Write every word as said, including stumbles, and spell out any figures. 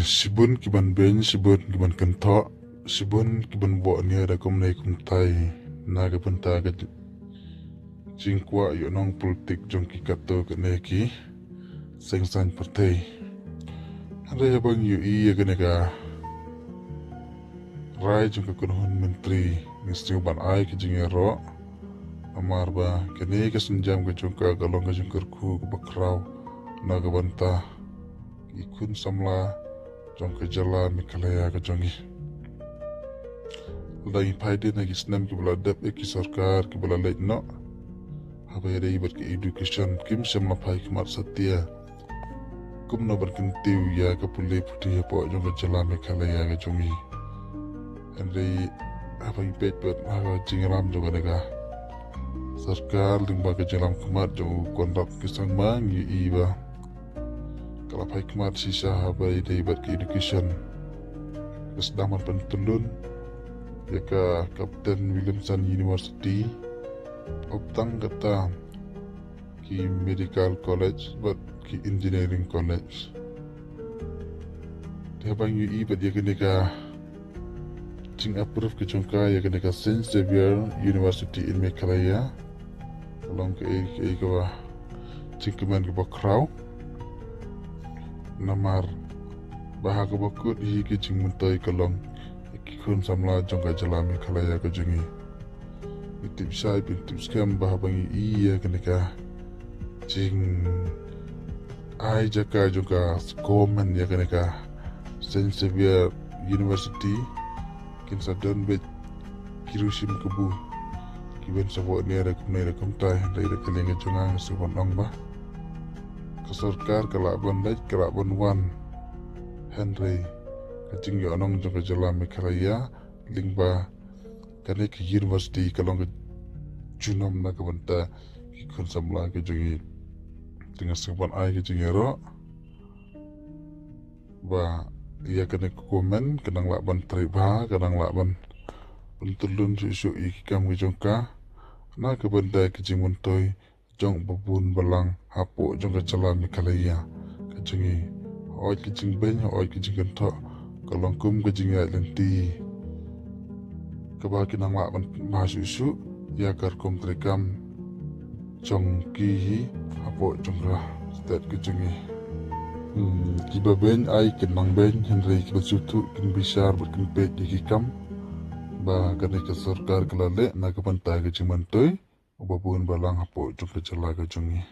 Shibun ki ban beiñ, shibun ki ban kynthoh, shibun ki ban bok nia da kumne kumtai na ka bynta ka jingkwah ïoh nong politik jong ki katto katne ki seng saiñ pyrthei. Hynrei haba ngi ïohi ïa kane ka rai jong ka kynhun myntri, ngi sngew ban ai ka jingïaroh. Namar ba kane ka sienjam ka jong ka ka long ka jingkyrkhu kaba khraw na ka bynta ki khun samla jong ka jylla Meghalaya ka jong ngi. Lada ngi phai dien ha ki snem kiba la dep ïa ki sorkar kiba la leit noh, haba ïadei bad ka education kim shym la phai khmat satia kumno ban kyntiew ïa ka pule puthi hapoh jong ka jylla Meghalaya ka jong ngi. Hynrei haba ngi peit bad ha ka jingïalam jong kane ka sorkar lyngba ka jingïalam khmat jong u Conrad K Sangma, ngi ïohi ba ka la phai khmat shisha haba ïadei bad ka education. Ka sdang ban pyntyllun ïa ka Captain Williamson University, hap tang kata ki medical college bad ki engineering college. Te haba ngi ïohi bad ïa kane ka jing-approve ka jong ka ïa kane ka Saint Xavier University in Meghalaya, ka long kaei kaei kaba jingkmen kaba khraw. Namar ba ha kaba kut hi ka jingmyntoi ka long ïa ki khun samla jong ka jylla Meghalaya ka jong ngi. Ngi tip shai bad ngi tip skhem ba haba ngi ïohi ïa kane ka jingai jaka jong ka government ïa kane ka Saint Xavier University, kin sa don beit ki riewshim kabu kiban sa bok nia da kumne da kumtai. Hynrei da ka liang ka jong nga nga sngewbha ban ong ba ka sorkar ka lah ban leit, ka lah ban wan, hynrei ka jingïohnong jong ka jylla Meghalaya lyngba kane ka university ka long ka junom na ka bynta ki khun samla ka jong ngi. Te nga sngewbha ban ai ka jingïaroh ba ïa kane ka government ka nang lah ban trei bha, ka nang lah ban pyntyllun shuh shuh ïa ki kam ki jong ka na ka bynta ka jingmyntoi jong u babun balang hapoh jong ka jylla Meghalaya ka jong ngi. Hooid ka jingbeiñ, hooid ka jingkynthoh ka long kum ka jingïaid lynti kaba ki nang lah ban pynbha shuh shuh ïa ka rukom treikam jong ki hi hapoh jong ka state ka jong ngi. Hmm, kiba beiñ ai kin nang beiñ, hynrei kiba sngewthuh kin bishar bad kin peit ïa ki kam ba kane ka sorkar ka la leh na ka bynta ka jingmyntoi u babun balang hapoh jong ka jylla ka jong ngi.